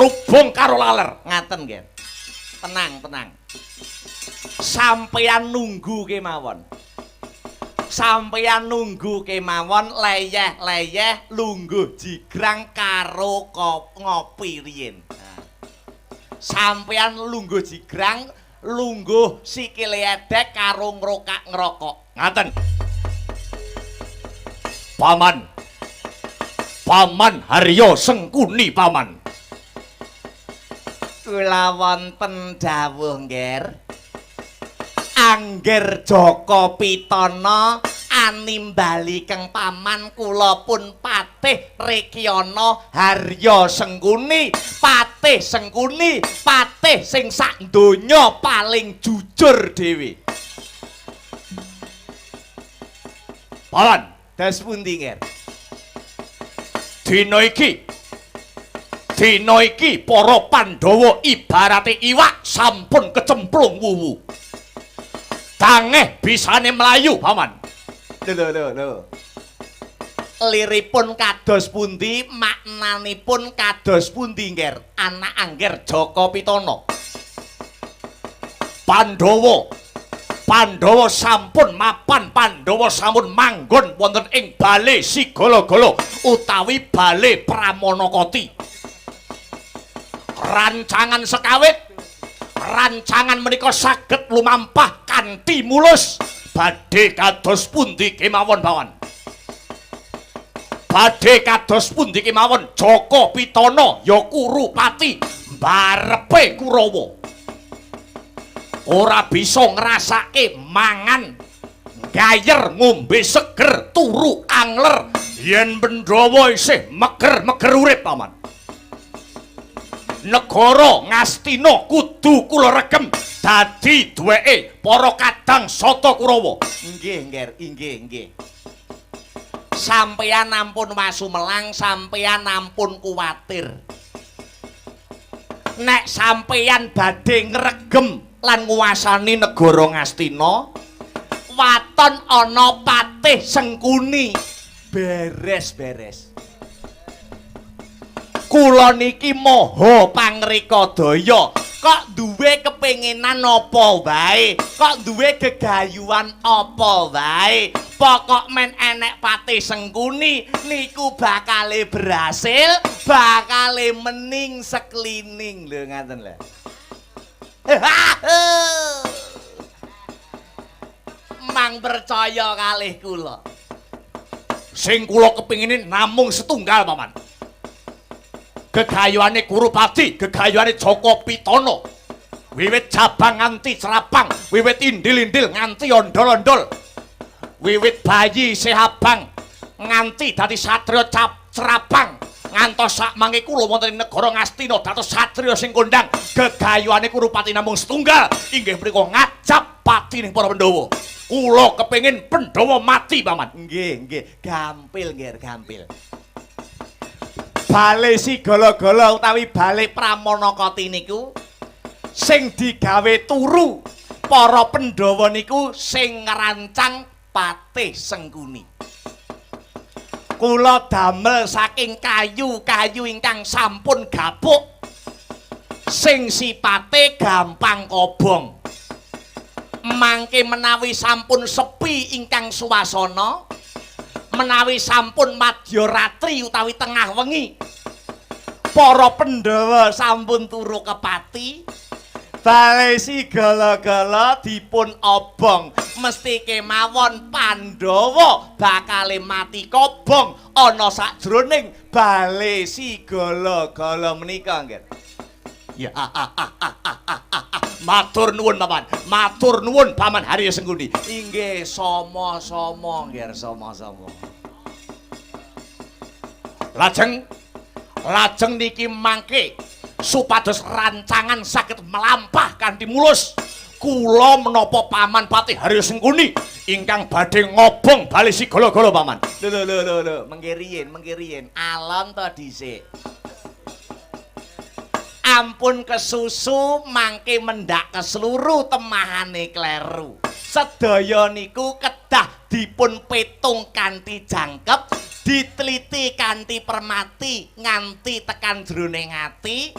Diobong karo laler. Ngaten, Nger. Tenang, tenang. Sampeyan nunggu kemawon. Sampeyan nunggu kemawon leyeh-leyeh lungguh jigrang karo ngopi riyin. Nah. Sampeyan lungguh jigrang, lungguh sikile edek karo ngrokak-ngrokok. Ngaten. Paman. Paman Haryo Sengkuni, paman. Kula wonten dawuh, Ngger. Angger Jaka Pitana animbali keng paman, kula pun Patih Rekyana Harya Sengkuni, Patih Sengkuni, patih sing sak donya paling jujur dhewe. Paman, das pundi, Nger? Dina iki, dina iki para Pandhawa ibarate iwak sampun kecemplung wuwu. Tangeh bisane mlayu, paman. Lho lho lho. Liripun kados pundi, maknanipun kados pundi, Ngger? Anak Angger Jaka Pitana. Pandhawa, Pandhawa sampun mapan, Pandhawa sampun manggon wonten ing bale Sigala-gala utawi bale Pramanakati. Rancangan sekawit, rancangan menika saged lumampah kanthi mulus. Badhe kados pundi kemawon, paman? Badhe kados pundi kemawon Jaka Pitana ya Kurupati mbarepe Kurawa. Ora bisa ngrasake mangan, gayer ngombe seger, turu angler yen Pandhawa isih meger-meger urip, paman. Negara Ngastina kudu kula regem dadi duweke para kadang Sata Kurawa. Inggih, Ngger, inggih, inggih. Sampeyan ampun wasumelang, sampeyan ampun kuwatir. Nek sampeyan badhe ngregem lan nguasani negara Ngastina, waton ana Patih Sengkuni. Beres-beres. Kula niki maha pangrikadaya. Kok duwe kepengenan apa wae, kok duwe gegayuhan apa wae, pokok men enek Patih Sengkuni niku bakale berhasil, bakale mening seklining lho, ngaten lho. Mang percaya kalih kula. Sing kula kepinginin namung setunggal, paman. Gegayuhane Kurupati, gegayuhane Jaka Pitana. Wiwit jabang nganti cerapang, wiwit indil-indil nganti ondol-ondol. Wiwit bayi isih abang nganti dadi satriya cerapang. Ngantos sak mangke kula wonten ing negara Ngastina dados satriya sing kondang. Gegayuhane Kurupati namung setunggal, inggih menika ngajap patining para Pandhawa. Kula kepengin Pandhawa mati, paman. Nggih, nggih, gampil, Ngger, gampil. Bale Sigala-gala utawi bale Pramanakati niku sing digawe turu para Pandhawa niku sing ngrancang Patih Sengkuni. Kula damel saking kayu-kayu ingkang sampun gapuk sing sipate gampang kobong. Mangke menawi sampun sepi ingkang suasana, menawi sampun madyaratri utawi tengah wengi, para Pandhawa sampun turu kepati, bale Sigala-gala dipun obong. Mesti kemawon Pandhawa bakale mati kobong ana sakjroning bale Sigala-gala menika, Ngger. Ya, matur nuwun, paman. Matur nuwun, Paman Haryo Sengkuni. Inggih, sama-sama, Ngger, sama-sama. Lajeng, lajeng niki mangke supados rancangan saged melampah kanthi mulus. Kula menapa Paman Patih Haryo Sengkuni ingkang badhe ngobong bale Sigala-gala, Paman. Lho lho lho lho lho, mengke riyin, mengke riyin. Alon to dhisik. Ampun kesusu mangke mendak keseluruh temahane kleru. Sedaya niku kedah dipun petung kanthi jangkep, diteliti kanthi permati nganti tekan jroning ati.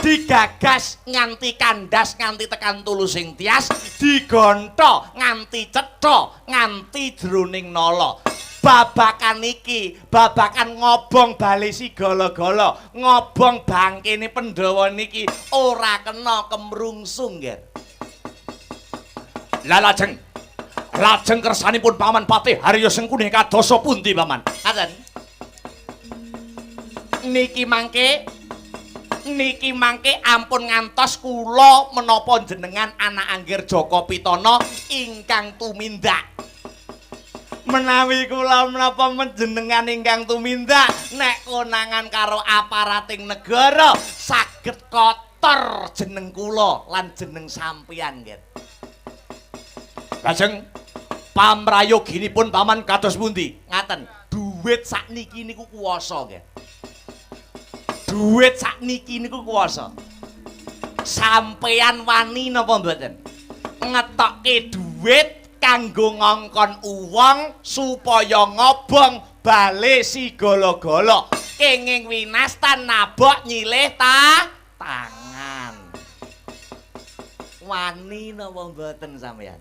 Digagas nganti kandas nganti tekan tulusing tias, digontho nganti cetha nganti jroning nala. Babakan iki, babakan ngobong bali Sigala-gala, ngobong bangkene Pandhawa niki ora kena kemrungsung, Nger. Lah lajeng kersanipun Paman Patih Haryo Sengkuni kadosa pundi, Paman? Ngaten. Niki mangke ampun ngantos kula menapa jenengan anak anggir Jaka Pitana ingkang tumindak. Menawi kula menapa jenengan ingkang tumindak nek konangan karo aparating negara saged kotor jeneng kula lan jeneng sampeyan, nggih. Lajeng pamrayoginipun Paman kados pundi? Ngaten, duit sakniki niku kuwasa, nggih. Duit sakniki niku kuwasa. Sampeyan wani napa mboten? Ngetokke duit kanggo ngongkon uwong supaya ngobong bale Sigala-gala. Kenging winastan nabok nyilih tangan. Wani napa mboten sampeyan?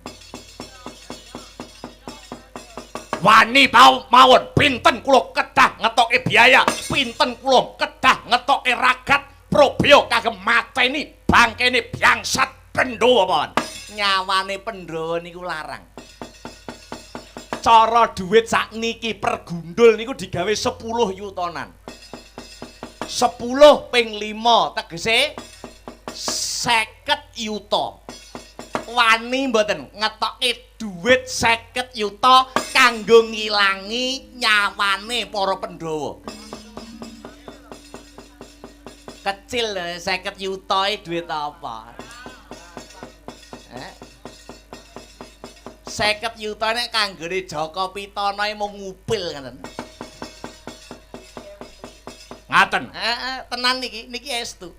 Wani mawon, pinten kula kedah ngetokke biaya, pinten kula kedah ngetokke ragat probyo kagem mateni bangkene bangsat Pandhawa, Paman. Nyawane Pandhawa niku larang. Cara duit sakniki per gundul niku digawe 10 yutonan. 10 ping 5 tegese 50 yuta. Wani mboten ngetokke duit 50 yuta kanggo ngilangi nyawane para Pandhawa? Kecil 50 yuta iki duit apa? 50 yuta nek kanggone Jaka Pitana mung ngupil ngoten. Ngaten. Heeh, tenan niki, niki estu.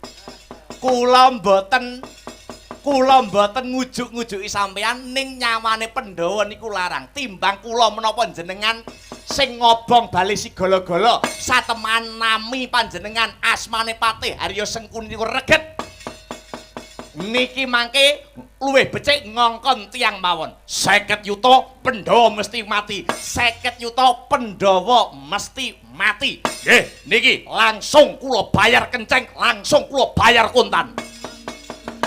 Kula mboten ngujuk-ngujuki sampeyan ning nyawane Pandhawa niku larang. Timbang kula menapa jenengan sing ngobong bali Sigala-gala sateman nami panjenengan asmane Patih Haryo Sengkuni niku reget. Niki mangke luwih becik ngongkon tiyang mawon. 50 yuta Pandhawa mesti mati. 50 yuta Pandhawa mesti mati. Nggih, niki langsung kula bayar kenceng, langsung kula bayar kontan.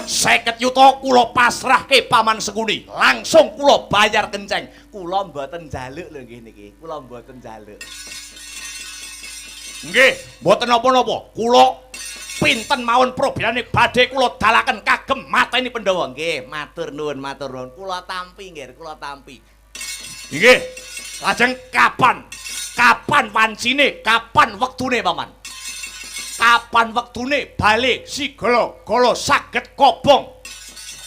50 yuta kula pasrahke Paman Sengkuni, langsung kula bayar kenceng. Kula mboten njaluk lho nggih niki, kula mboten njaluk. Nggih, mboten napa-napa. Kula pinten mawon probiyane badhe kula dalaken kagem mateni Pandhawa. Nggih, matur nuwun, matur nuwun. Kula tampi nggih, kula tampi. Nggih. Lajeng kapan? Kapan wancine? Kapan wektune, Paman? Kapan wektune bali Sigala-gala saged kobong?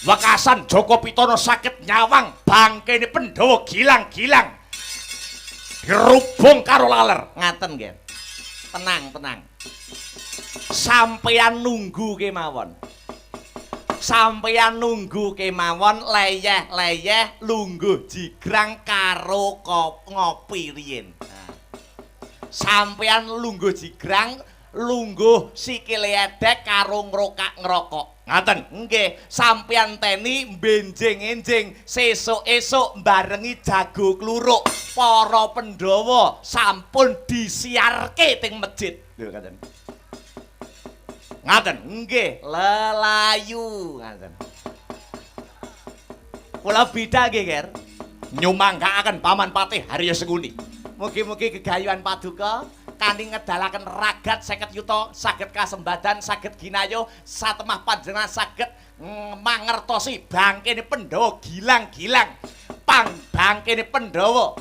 Wekasan Jaka Pitana saged nyawang bangkene Pandhawa gilang-gilang. Dirubung karo laler. Ngaten nggih. Tenang, tenang. Sampeyan nunggu kemawon. Sampeyan nunggu kemawon leyeh-leyeh lungguh jigrang karo ngopi riyin. Sampeyan lungguh jigrang, lungguh sikile edek karo ngrokak-ngrokok. Ngaten. Nggih, sampeyan teni benjing-enjing sesuk-esuk barengi jago kluruk. Para Pandhawa sampun disiarke teng masjid. Lho ngaten. Ngaten. Nggih, lelayu ngaten. Kula bidhak nggih, Ger. Nyumanggaaken Paman Patih Haryo Sengkuni. Mugi-mugi gegayuhan paduka kanthi ngedalaken ragat 50 yuta saged kasembadan saged ginayo satemah panjenengan saged mangertosi bangkene Pandhawa gilang-gilang. Pang bangkene Pandhawa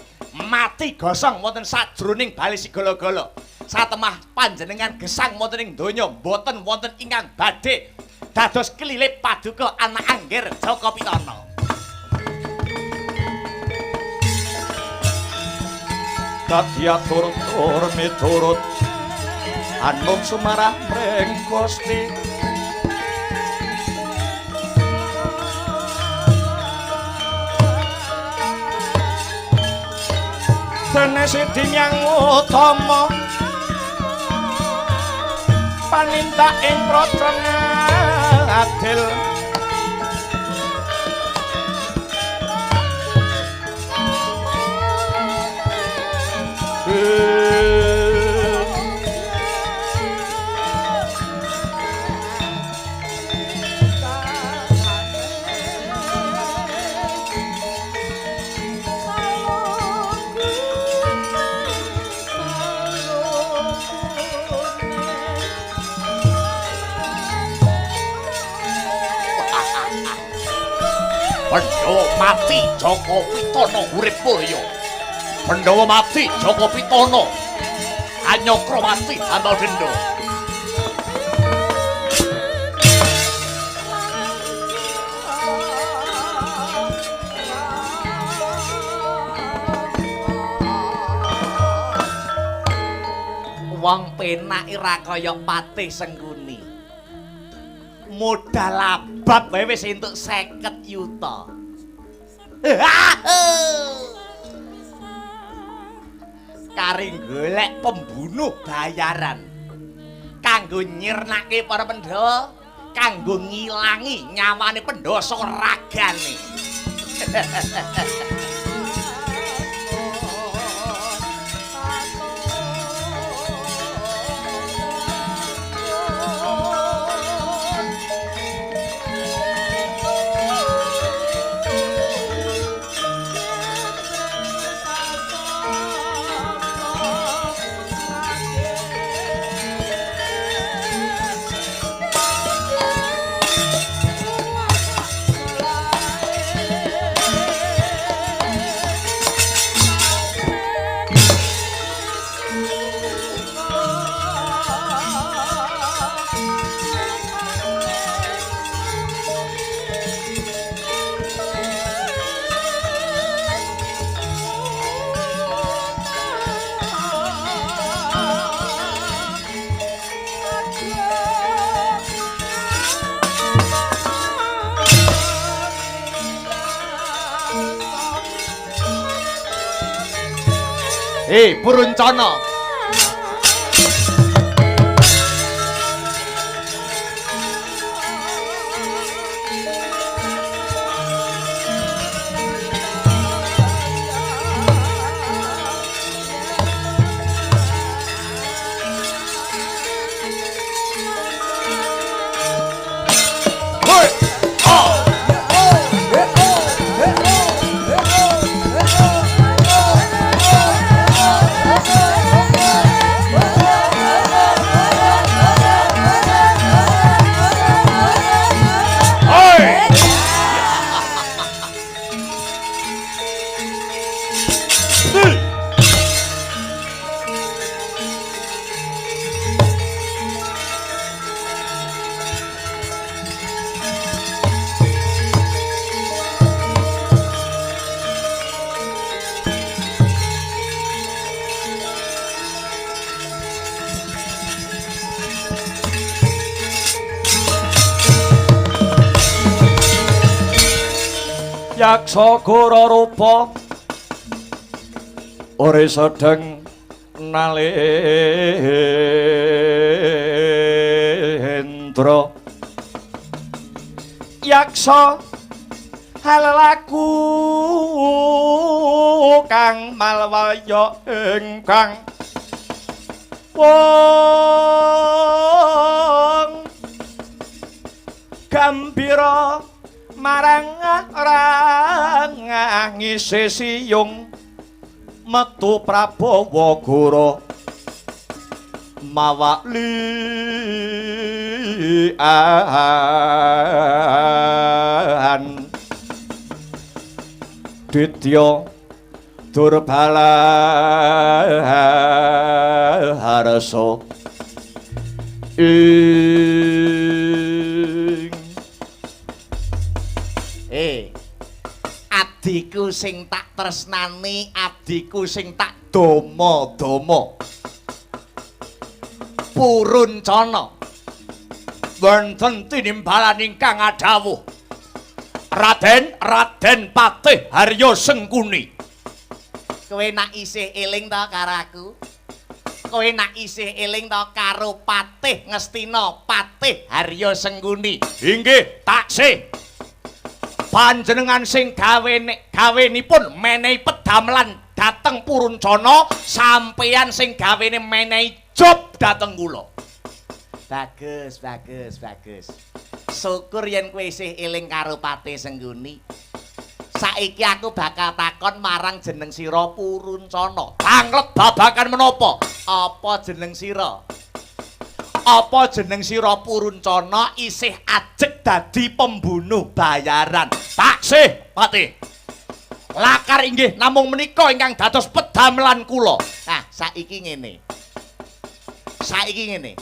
mati gosong wonten sajroning bali Sigala-gala. Satemah panjenengan gesang wonten ing donya mboten wonten ingkang badhe dados kelilip paduka anak anggir Jaka Pitana. Dadi atur tur miturut anum sumarah mring Gusti. Dene Sidimyang Utama Panindak ing praja ngadil. Pandhawa mati Jaka Pitana urip mulya. Pandhawa mati Jaka Pitana anyakra mati Anadenda. Wong penak ora kaya Patih Sengkuni. Modal abab wae wis entuk 50 yuta. Kari golek pembunuh bayaran kanggo nyirnake para Pandhawa, kanggo ngilangi nyawane Pandhawa saka ragane. Hei, Puruncana. Yaksa gora rupa ore sedeng nalendra yaksa halelaku kang malwaya ingkang wong gambira marang rang ngisi siyung metu Prabawa Gora mawa lian ditya durbala harsa ing. Adhiku sing tak tresnani, adhiku sing tak dama-dama. Puruncana wonten tinimbalan ingkang adhawuh Raden Raden Patih Harya Sengkuni. Kowe nak isih eling ta karo aku? Kowe nak isih eling to karo Patih Ngastina, Patih Harya Sengkuni? Inggih, taksih. Panjenengan sing gawenipun menehi pedamelan dhateng Puruncana, sampeyan sing gawene menehi job dhateng kula. Bagus, bagus, bagus. Syukur yen kowe isih eling karo Patih Sengkuni. Saiki aku bakal takon marang jeneng sira Puruncana. Tanglet babagan menapa? Apa jeneng sira? Apa jeneng sira Puruncana isih ajeg dadi pembunuh bayaran? Taksih, Patih. Lakar inggih namung menika ingkang dados pedamelan kula. Nah, saiki ngene. Saiki ngene.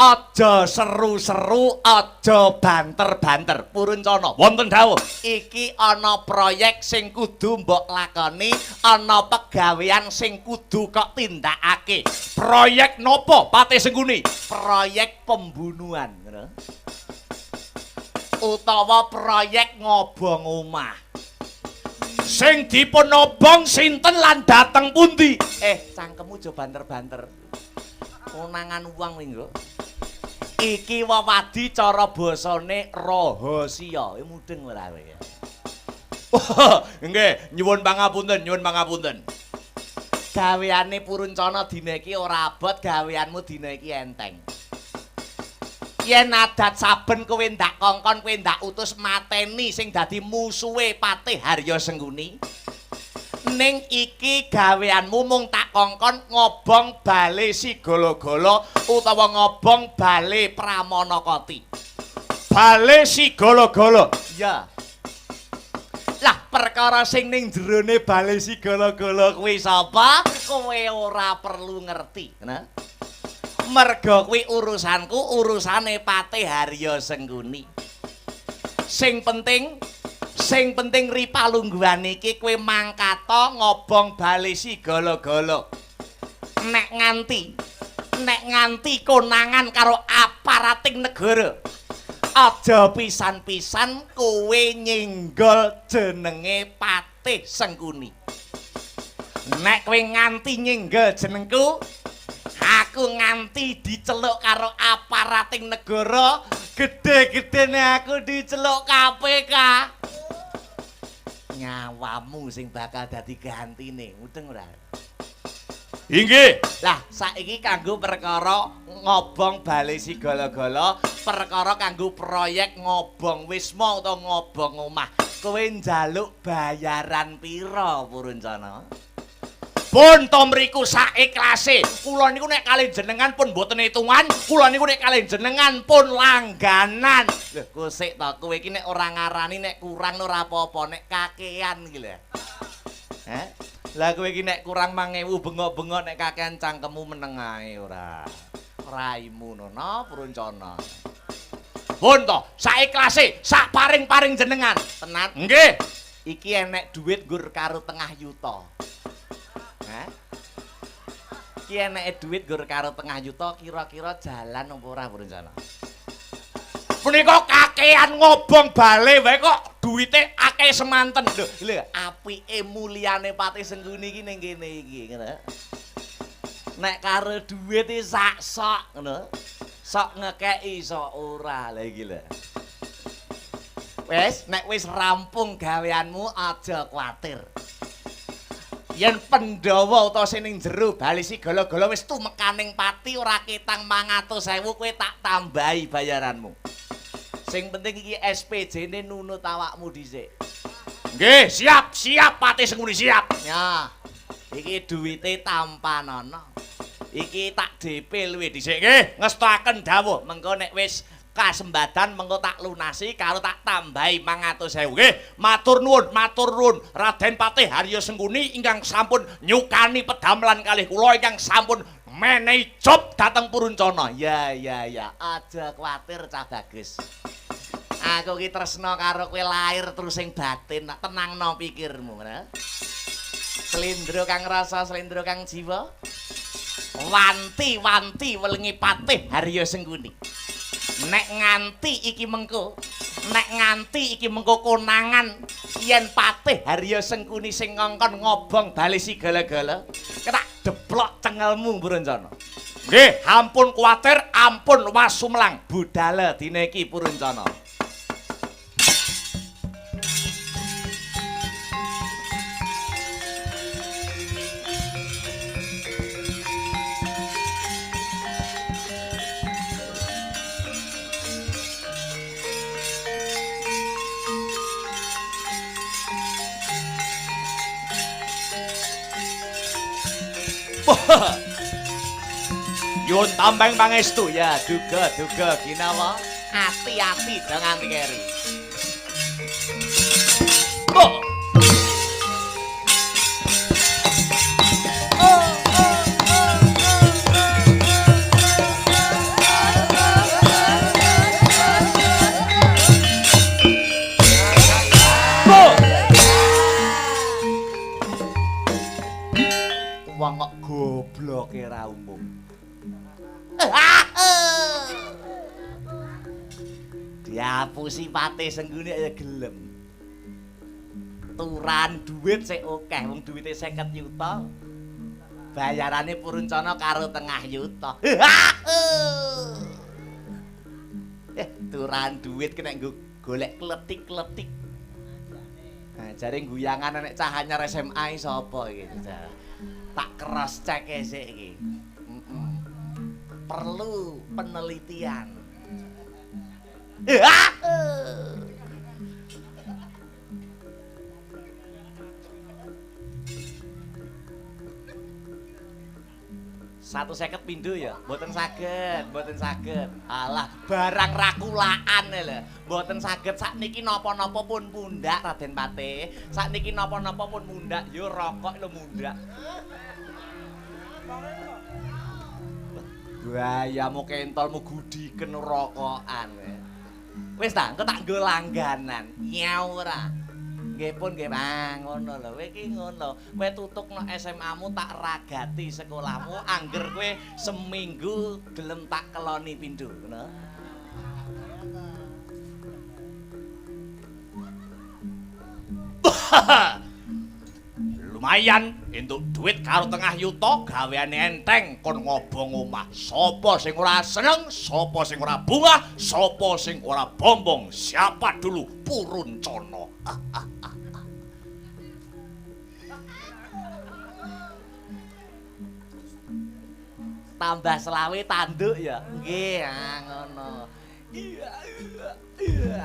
Aja seru-seru, aja banter-banter. Puruncana, wonten dawuh. Iki ana proyek sing kudu mbok lakoni, ana pegawean sing kudu kok tindakake. Proyek nopo, Patih Sengkuni? Proyek pembunuhan, ngono. Utawa proyek ngobong omah. Sing dipun obong sinten lan dhateng pundi? Cangkemmu aja banter-banter. Konangan uang kuwi, nggo. Iki wewadi cara basane rahasia. Mudeng ora kowe? Nggih, nyuwun pangapunten, nyuwun pangapunten. Gaweane Puruncana dina iki ora abot, gaweanmu dina iki enteng. Yen adat saben kowe ndak kongkon, kowe ndak utus mateni sing dadi musuhe Patih Harya Sengkuni. Ning iki gaweanmu mung tak kongkon ngobong bale Sigala-gala utawa ngobong bale Pramana Koti. Bale Sigala-gala. Ya. Lah perkara sing ning jerone bale Sigala-gala kuwi sapa? Kowe ora perlu ngerti, nah. Merga kuwi urusanku, urusane Patih Harya Sengkuni. Sing penting ripalungguhan iki kowe mangkata ngobong bale Sigala-gala. Nek nganti konangan karo aparating negara, aja pisan-pisan kowe nyenggol jenenge Patih Sengkuni. Nek kowe nganti nyenggol jenengku, aku nganti diceluk karo aparating negara, gedhe-gedhene aku diceluk KPK. Nyawamu sing bakal dadi gantine, mudeng ora? Inggih. Lah saiki kanggo perkara ngobong bale Sigala-gala, perkara kanggo proyek ngobong wisma utawa ngobong omah, kowe njaluk bayaran pira Puruncana? Pun to mriku saikhlase. Kula niku nek kalih jenengan pun mboten hitungan, kula niku nek kalih jenengan pun langganan. Lho, kusik to kowe iki nek ora ngarani nek kurang ora apa-apa, nek kakean iki lho. Heh? Lah kowe iki nek kurang 1000 bengok-bengok, nek kakean cangkemmu meneng ae ora. Raimu nono Puruncana. Pun to, saikhlase, sak paring-paring jenengan. Tenan? Nggih. Iki enek dhuwit nggur karo tengah yuta. Hah? Iki eneke dhuwit nggur karo tengah yuta, kira-kira jalan apa ora Puruncana? Punika kakean ngobong bale wae kok duwite akeh semanten. Lho, lho, apike mulyane Patih Sengkuni iki ning kene iki, ngono. Nek karo dhuwit iki sak sok ngono. Sok ngekeki sok ora lha iki lho. Wis, nek wis rampung gaweanmu aja kuwatir. Yen Pandhawa utawa sing ning jero bali Sigala-gala wis tumekaning pati ora ketang 500.000 kowe tak tambahi bayaranmu. Sing penting iki SPJ-ne nunut awakmu dhisik. Nggih, siap, siap Patih Sengkuni siap. Ya. Iki duwite tampanana. Iki tak DP luwih dhisik. Nggih, ngestokaken dawuh. Mengko nek wis kasembadan mengko tak lunasi karo tak tambahi 500.000. Nggih, matur nuwun, matur nuwun Raden Patih Harya Sengkuni ingkang sampun nyukani pedamelan kalih kula ingkang sampun menehi job dhateng Puruncana. Ya, ya, ya, aja kuwatir cah bagus. Aku ki tresna karo kowe lahir terus sing batin, tenangno pikirmu, nah. Slendro kang rasa, slendro kang jiwa. Wanti-wanti welengi Patih Harya Sengkuni. Nek nganti iki mengko, nek nganti iki mengko konangan yen Patih Harya Sengkuni sing ngongkon ngobong bali Sigala-gala, ketak Deplok cengelmu Purancana. Nggih, ampun kuwatir, ampun wasumlang. Budale dina iki Purancana. Nyuwun tambang pangestu. Ya, duga duga ginawa. Ati-ati jangan nganti keri. Oh. Wong kok gobloke ra umum. Diapusi pate senggune ya gelem. Turan duit sik akeh, wong duwite 50 yuta. Bayarane Purancana karo tengah yuta. Turan duit kena nggo golek kletik-kletik. Nah, jare guyangan nek cah anyar SMA iki sapa iki? Tak cross check sik iki. Perlu penelitian. Satu seket pindho ya, mboten saged, mboten saged. Alah, barang rakulaan lho. Mboten saged sakniki napa-napa pun mundhak Raden Patih. Sakniki napa-napa pun mundhak, yo rokok lho mundhak. Gayamu kentolmu gudiken rokokan. Wis ta, engko tak nggo langganan. Nyau ora. Nggih pun nggih, Bang, ngono lho. Kowe iki ngono. Kowe tutukno SMA-mu tak ragati sekolahmu, angger kowe seminggu gelem tak keloni pindho, ngono. Lumayan entuk duit karo tengah yuta, gaweane enteng kon ngobong omah. Sapa sing ora seneng, sapa sing ora bungah, sapa sing ora bombong, siapa dulu Purancana. Tambah selawe tanduk ya. Nggih, ah ngono. Iya, iya.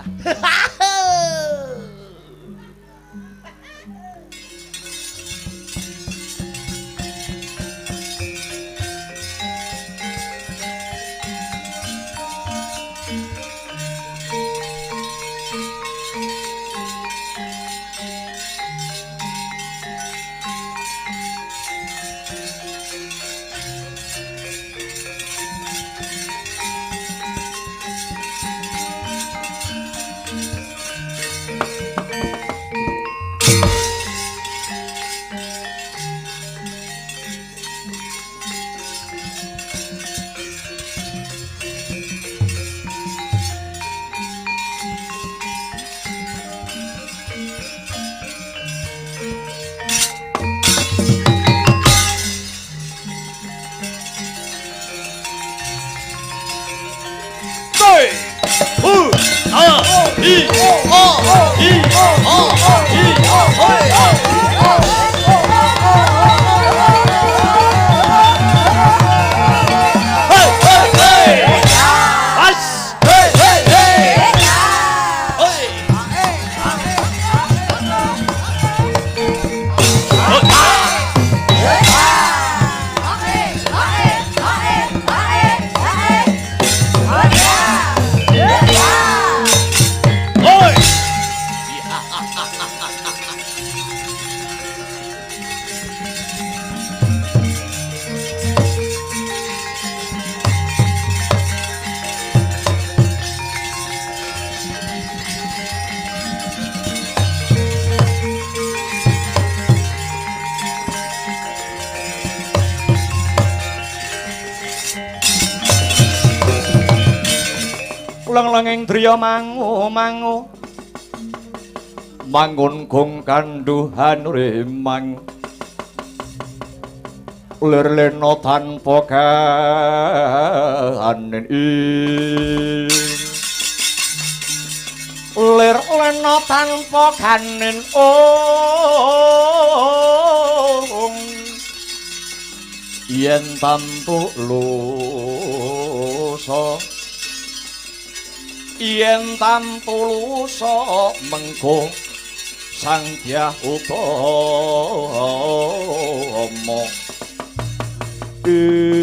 Leng-lenging driya mangu-mangu mangun gong kandhuhan rimang Lir lena tanpa ganen ing lir lena tanpa ganen ong yen tantu lusa yen tantu lusa mengko Sang Dyah Utama ikut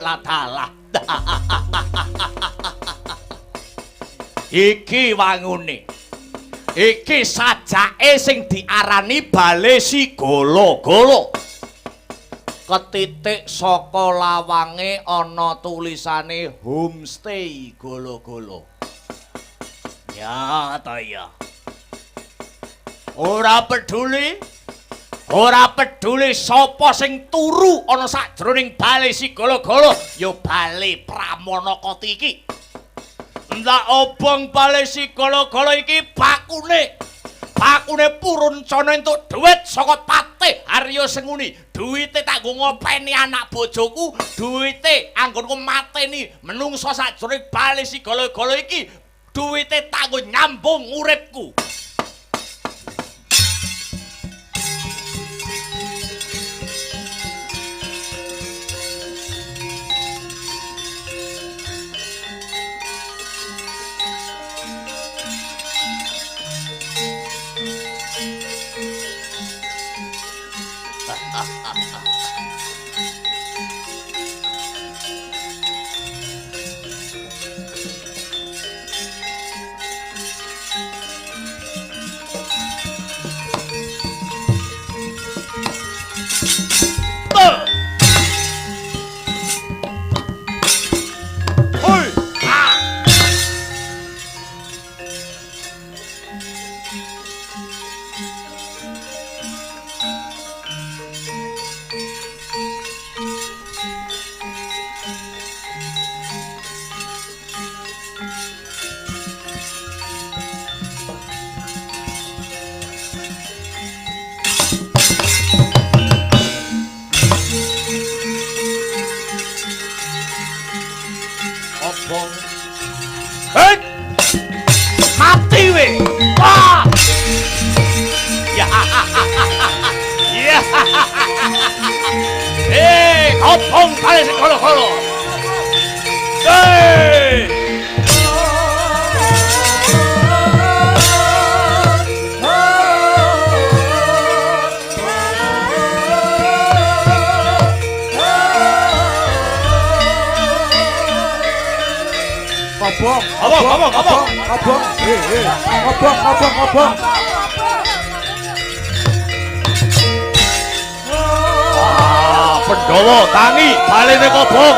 ladalah. Iki wangune, iki sajake sing diarani Bale Sigala-gala. Ketitik saka lawange ana tulisane homestay Gala-gala. Ya ta ya. Ora peduli, ora peduli sapa sing turu ana sajroning Bale Sigala-gala, ya Bale Pramanakati iki. Ndak obong Bale Sigala-gala iki bakune. Bakune Puruncana entuk dhuwit saka Patih Arya Senguni. Duwite tak nggo ngopeni anak bojoku, duwite anggonku mateni menungsa sajroning Bale Sigala-gala iki, duwite tak nggo nyambung uripku. Mati we. Wah. Ya. Ya. Eh, kopong Bale Sigala-gala. Hei. Kobong, Kobong, kobong, kobong, kobong, kobong, kobong. Ah, Pandhawa tangi balene kobong.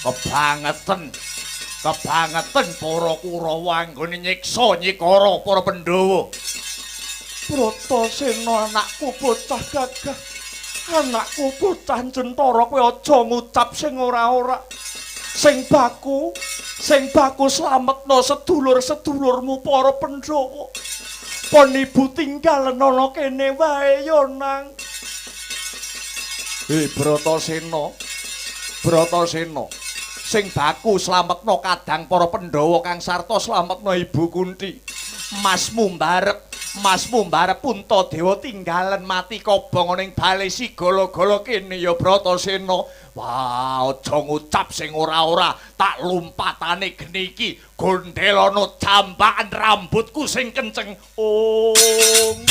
Kebangetan, kebangetan para Kurawa anggone nyiksa nyikara para Pandhawa. Bratasena anakku bocah gagah, anakku bocah jentara, kowe aja ngucap sing ora-ora. Sing baku slametno sedulur-sedulurmu para Pandhawa. Pon ibu tinggalen ana kene wae ya nang. Hei Bratasena, Bratasena, sing baku slametno kadang para Pandhawa kang sarta slametno Ibu Kunti. Masmu mbarep Puntadewa tinggalen mati kobong ana ing Bale Sigala-gala kene ya Bratasena. Wah, aja ngucap sing ora-ora, tak lumpatane geni iki gondelono jambakan rambutku sing kenceng. Ong.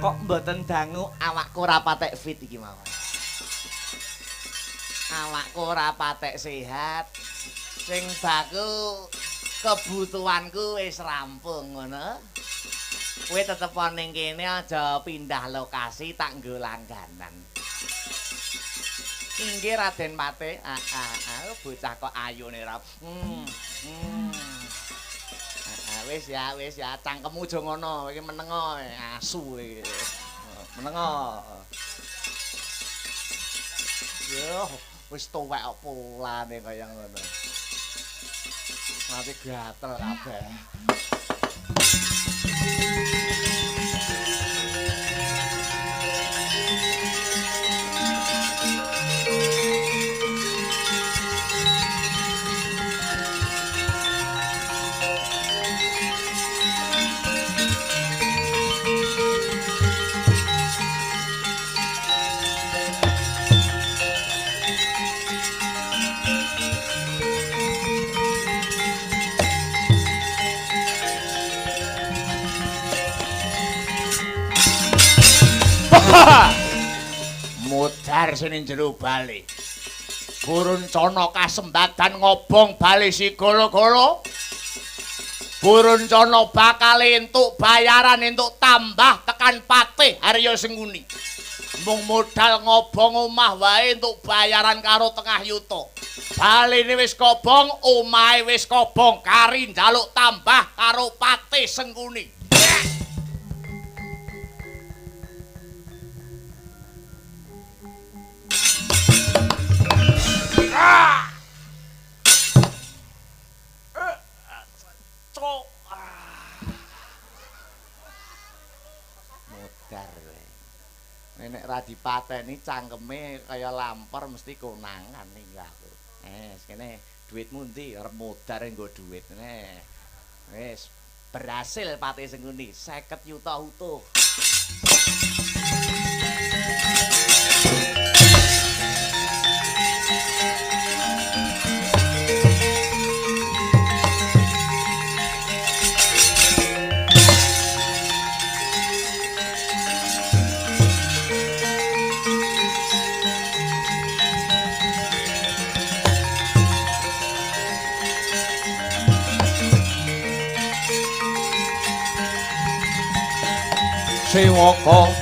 Kok mboten dangu awakku ora patek fit iki mawon. Awakku ora patek sehat. Sing baku kebutuhanku wis rampung ngono. Kowe tetep ning kene aja pindah lokasi tak nggo langganan. Inggih Raden Patih. Bocah kok ayune ra. Wis ya, cangkemmu aja ngono, iki menengo asu iki. Menengo. Yo, wis tuwek kok polane kaya ngono. Mati gatel kabeh. Mudhar sing ning jero bali. Buruncana kasembadan ngobong bali si golo-golo. Buruncana bakal entuk bayaran entuk tambah tekan Patih Arya Sengkuni. Mung modal ngobong omah wae entuk bayaran karo tengah yuta. Baline wis kobong, omahe wis kobong, kari njaluk tambah karo Patih Sengkuni. Mudhar kowe. Nek ra dipateni cangkeme kaya lampor mesti konangan iki aku. Kene duitmu endi? Arep mudhar nggo duit. Wis berhasil Patih Sengkuni 50 yuta utuh. Sewaka